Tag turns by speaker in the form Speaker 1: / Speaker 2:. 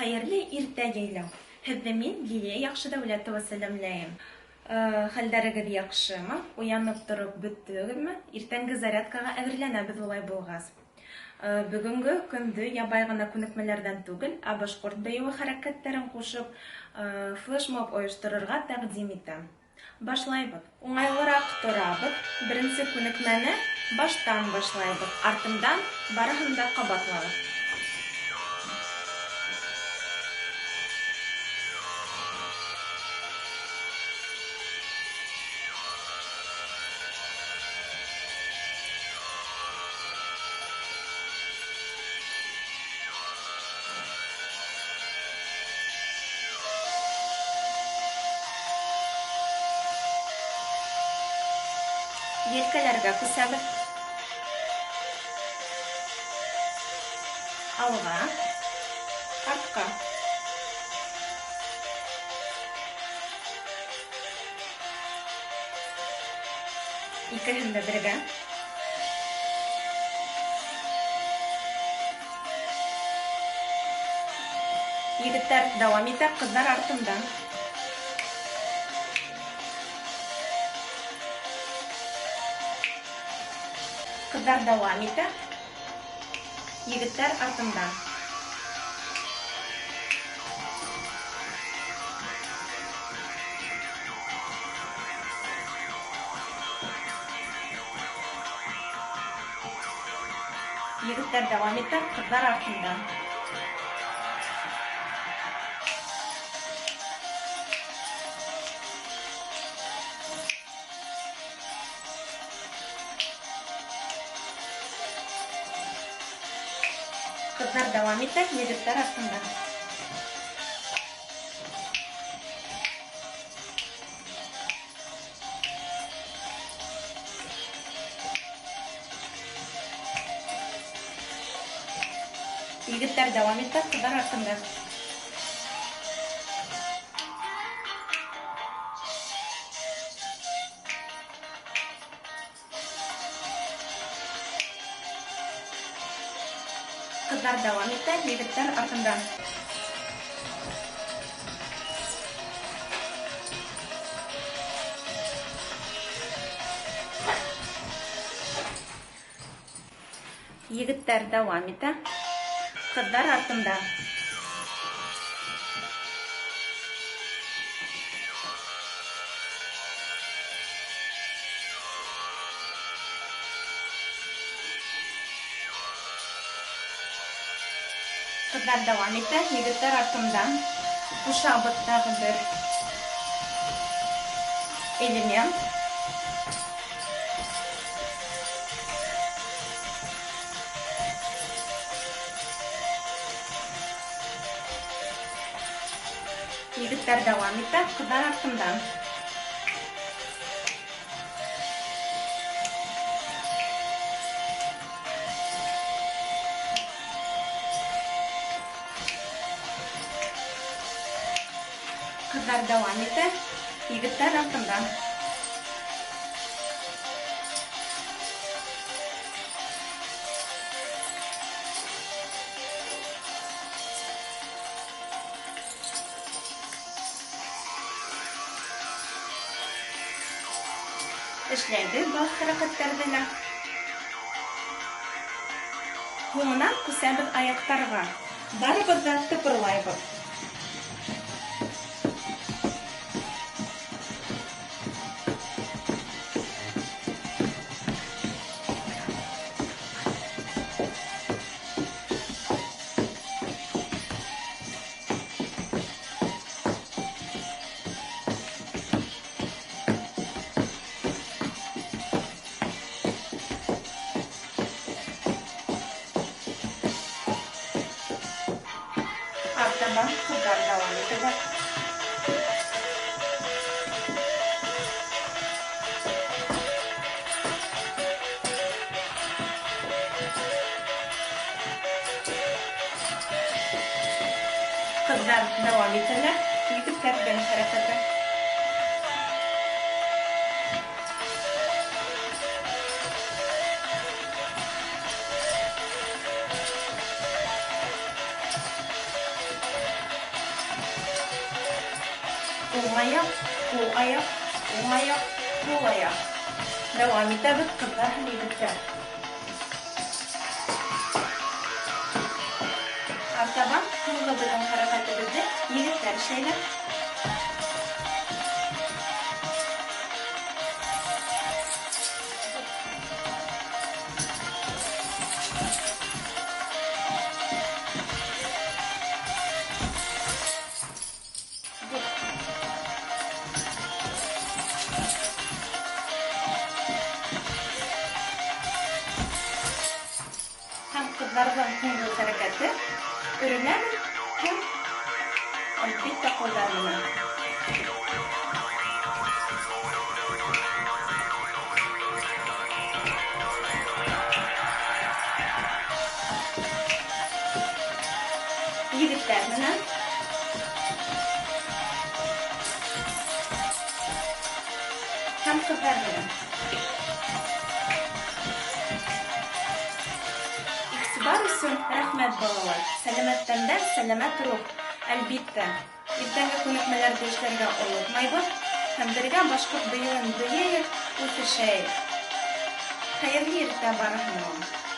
Speaker 1: Хәйерле иртә, йәйләү! Һеҙҙе мин, Лилиә Яҡшыдәүләтова, сәләмләйем. Хәлдәрегеҙ яҡшымы? Уянып тороп бөттөгөҙмө? Иртәнге зарядкаға әҙерләнәбеҙ улай булғас. Бөгөнгө көндө ябай ғына күнекмәләрҙән түгел, ә башҡорт бейеүе хәрәкәттәрен ҡушып, флешмоб ойошторорға тәҡдим итәм. Башлайбыҙ. Уңайлыраҡ торабыҙ. Беренсе күнекмәне баштан башлайбыҙ. Артымдан барыһын да ҡабатлағыҙ. Елкәләргә күсәбеҙ. Алға, артҡа. Икеһен дә бергә. Егеттәр дауам итә, ҡыҙҙар артымдан. Ҡыҙҙар дауам итә, егеттәр артымдан. Егеттәр дауам итә, ҡыҙҙар артымдан. Ҡыҙҙар дауам итә, егеттәр артында. Егеттәр дауам итә, ҡыҙҙар артында. Ҡыҙҙар дауам итә, егеттәр артында. Егеттәр дауам итә, ҡыҙҙар артында. Ҡыҙҙар дауам итә, егеттәр артында. Ҡушабыҙ тағы бер элемент. Егеттәр дауам итә, ҡыҙҙар артында. Ҡыҙҙар дауам итә, егеттәр артында. Эшләйбеҙ был хәрәкәттәрҙе лә. Һуңынан күсәбеҙ аяҡтарға. Барыбыҙ ҙа тыпырлайбыҙ. Артабан ҡыҙҙар дауам итәләр. Ҡыҙҙар дауам итәләр, егеттәрҙең хәрәкәте. Уң аяҡ, һул аяҡ, уң аяҡ, һул аяҡ. Дауам итәбеҙ, ҡыҙҙар һәм егеттәр. Артабан һуңғы беҙҙең хәрәкәтебеҙҙе егеттәр эшләйләр. Һәм ҡыҙҙарҙың һуңғы хәрәкәте өрөләбеҙ һәм әлбиттә ҡулдар менән. Егеттәр менән. Һәм ҡыҙҙар менән. Иғтибар өсөн рәхмәт, балалар. Сәләмәт тәндә сәләмәт рух. Әлбиттә, иртәнге күнекмәләрҙе эшләргә онотмайбыҙ һәм бергә башҡорт бейеүен бейейек, үҫешәйек. Хәйерле иртә барыһына ла.